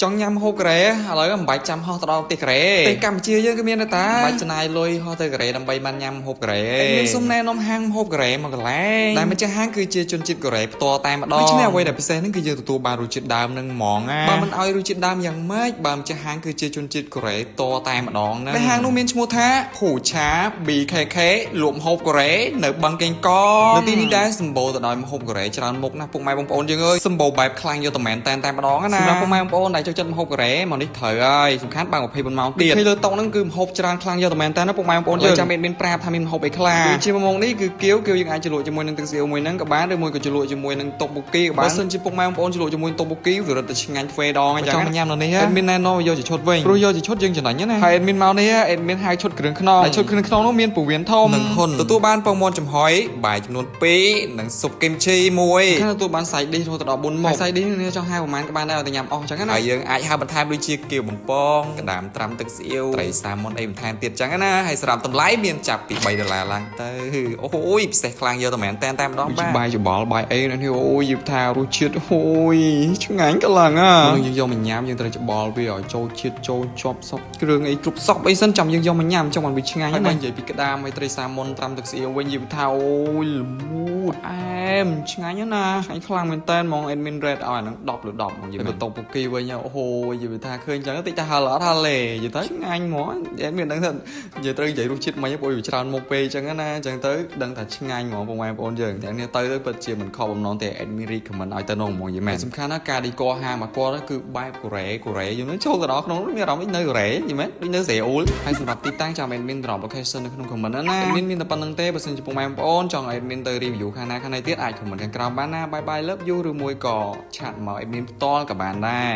ចង់ញ៉ាំម្ហូបកូរ៉េឥឡូវមិនបាច់ចាំហោះទៅដល់ប្រទេសកូរ៉េប្រទេសកម្ពុជាយើងក៏មានដែរតាមិនបាច់ចំណាយលុយហោះទៅកូរ៉េដើម្បីបានញ៉ាំម្ហូបកូរ៉េមានសុំណែនាំហាងម្ហូបកូរ៉េមកកន្លែងដែលម្ចាស់ហាងគឺជាជនជាតិកូរ៉េផ្ទាល់តែម្ដងដូច្នេះអ្វីដែលពិសេសហ្នឹងគឺយើងទទួលបានរសជាតិដើមនឹងហ្មងណាបើមិនឲ្យរសជាតិដើមយ៉ាងម៉េចបើម្ចាស់ហាងគឺជាជនជាតិកូរ៉េផ្ទាល់តែម្ដងហ្នឹងដែលហាងនោះមានឈ្មោះថាភូឆា BKK លក់ម្ហូបកូរ៉េនៅបឹងកេងកងនៅទីនេះដែរសម្បូរទៅដោយម្ហូបកូរ៉េច្រើនមុខណាស់ពុកម៉ែបងប្អូនយើងអើយសម្បូរបែបខ្លាំងយកតែមែនតែនតែម្ដងណាសម្រាប់ពុកម៉ែបងប្អូនដែលចូលចិត្តម្ហូបកូរ៉េមកនេះត្រូវហើយសំខាន់បើ24ម៉ោងទៀតឃើញលើតុហ្នឹងគឺម្ហូបច្រើនខ្លាំងយកតែមែនតែនណាពុកម៉ែបងប្អូនយើងចាំមានប្រាប់ថាមានម្ហូបអីខ្លះគឺជាមួយមុខនេះគឺគៀវគៀវយើងអាចជ្រលក់ជាមួយនឹងទឹកស៊ីអ៊ូមួយហ្នឹងក៏បានឬមួយក៏ជ្រលក់ជាមួយនឹងតុកបូគីក៏បានបើសិនជាពុកម៉ែបងប្អូនជ្រលក់ជាមួយតុកបូគីវារឹតតែឆ្ងាញ់ទ្វេដងអញ្ចឹងចង់ញ៉ាំនៅនេះមានណែនាំយកជាឈុតវិញព្រោះយកជាឈុតយើងចំណេញណាហើយមានមកនេះមានហៅឈុតគ្រឿងខ្នងហើយឈុតគ្រឿងខ្នងនោះមានពោះវៀនធំនិងហ៊ុនទទួលបានពងមាន់ចំហុយបាយចំនួន2និងស៊ុបគីមឈីមួយខាងទទួលបាន side dish រហូតដល់4មុខហើយ side dish នេះចង់ហៅប្រហែលក៏បានដែរឲ្យតែញ៉ាំអស់អញ្ចឹងណាហើយយើងអាចហៅបន្ថែមដូចជាគៀវបំពងក្តាមត្រាំទឹកស្អៀវត្រីសាម៉ុនអីបន្ថែមទៀតអញ្ចឹងណាហើយសម្រាប់តម្លៃមានចាប់ពី3ដុល្លារឡើងទៅអូយពិសេសខ្លាំងយកតែមែនតែនតែម្ដងបាទបាយច្បល់បាយអីនេះអូយយថារសជាតិអូយឆ្ងាញ់ខ្លាំងអាមុនយើងយកមកញ៉ាំយើងត្រូវច្បល់វាឲ្យចូលជាតិចូលជាប់សពគ្រឿងអីគ្រប់សពអីសិនចាំយើងយកមកញ៉ាំចង់បានវាឆ្ងាញ់ណានិយាយពីក្តាមហើយត្រីសាម៉ុនត្រាំទឹកស្អៀវវិញនិយាយថាអូយល្មូតអែមឆ្ងាញ់ណាឆ្ងាញ់ខ្លាំងមែនតើហ្មង admin rate ឲ្យអាហ្នឹង10លើ10ហ្មងនិយាយទៅតុកពុគីវិញអូហូនិយាយថាឃើញចឹងតិចតែហល់អត់ហល់ទេនិយាយទៅឆ្ងាញ់ហ្មង admin ដឹងថានិយាយត្រូវនិយាយរសជាតិមិនព្រោះវាច្រើនមុខពេកចឹងណាចឹងទៅដឹងថាឆ្ងាញ់ហ្មងពុកម៉ែបងប្អូនយើងតែនេះទៅទៅពិតជាមិនខកបំណងទេ admin recommend ឲ្យទៅនោះហ្មងនិយាយមែនសំខាន់ណាស់ការ decor ហាងមកគាត់គឺបែបកូរ៉េកូរ៉េយើងនឹងចូលទៅដល់ក្នុងមានអារម្មណ៍ដូចនៅកូរ៉េយល់មែនដូចនៅសេអ៊ូលហើយសម្រាប់ទីតាំងចាំ admin drop location នៅក្នុង comment ណា admin មានតែប៉ុណ្្នឹងទេបើសិនជាពុកម៉ែបងប្អូនចង់ឲ្យ admin ទៅ review ខាងណាខាងណីទៀតអាច comment ខាងក្រោមបានណា bye bye, love you ឬមួយក៏chat មក admin ផ្ទាល់ក៏បានដែរ។